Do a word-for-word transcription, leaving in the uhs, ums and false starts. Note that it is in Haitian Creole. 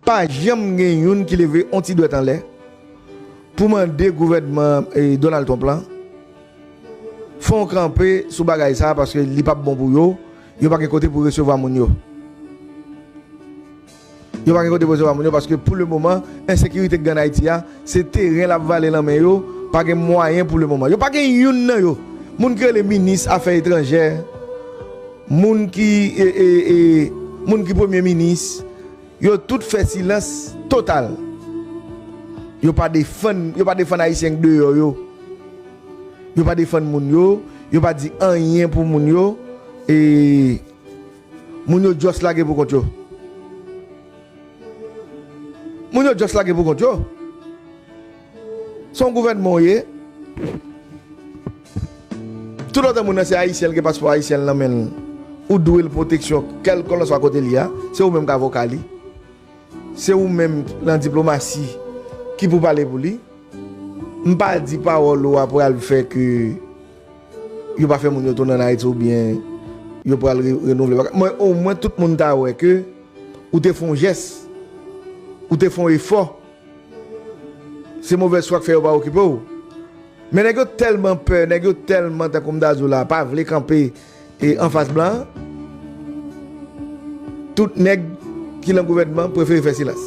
Pa janm gen youn ki leve yon ti dwèt anlè pou mande gouvènman e, Donald Trump lan fè yon kanpe sou bagay sa a, paske li p ap bon pou yo. Yo pa gen kote pou resevwa moun yo. Yo pa gen kote pou resevwa moun yo, paske pou le moman, ensekirite k gen ann Ayiti a, se teren l ap vale nan men yo. Pa gen mwayen pou le moman. Yo pa gen youn nan yo. Moun ki rele minis afè etranjè, moun ki e, e, e, moun ki premye minis, yo tout fè silans total. Yo pa defann, yo pa defann ayisyen k deyò yo. Yo pa defann moun yo, yo pa di anyen pou moun yo. E moun yo just lage pou kont yo. Moun yo just lage pou kont yo. Se yon gouvènman w ye. Tout otan moun nan se ayisyen, l gen paspò ayisyen nan men l, ou dwe l pwoteksyon, kèlkelanswa kote l ye a. Se ou menm k avoka li. Se ou menm nan diplomasi ki pou pale pou li. M pa di pawòl ou a pral fè ke yo pa fè moun yo tounen ann Ayiti oubyen yo pral re- renouvle bagay. Mwen, omwen tout moun ta wè ke ou te fè yon jès, ou te fè yon efò. Se movèz fwa k fè yo pa okipe w. Men nèg yo tèlman pè, nèg yo tèlman, tankou m ta di w la, pa vle kanpe e anfas blan an. Tout nèg ki nan gouvènman prefere fè silans.